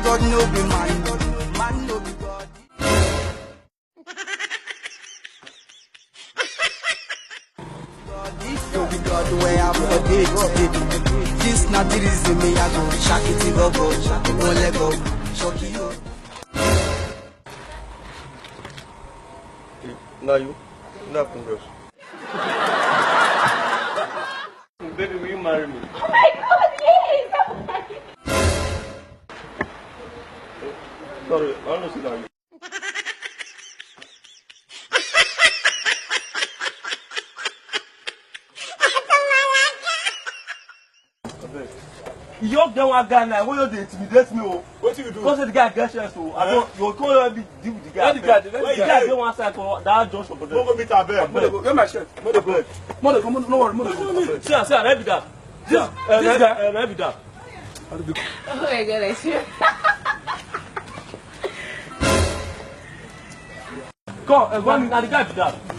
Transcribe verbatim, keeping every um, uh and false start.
God no be man, man no be God. God, if no be God where I for dey today. This na the reason me I go shake it go go, won't let go, shock you. Now you, now congrats. Baby, will you marry me? Oh my God, yes! Sorry, I don't see that. You just get one guy now, wey you dey intimidate me o. Wetin you do? Because the guy get sense o. I don't, you go come help me deal with the guy. Where the guy dey? Where the guy dey? Where the guy dey one side for that junction for there. Go meet am, abeg. Abeg. Where my shirt? Abeg. Abeg. Mother, come on, no worry, mother, come on. See am, see am, help me down. See am, this guy. Help me down. Oh my God, I swear. Come, eh, na, na the guy be that.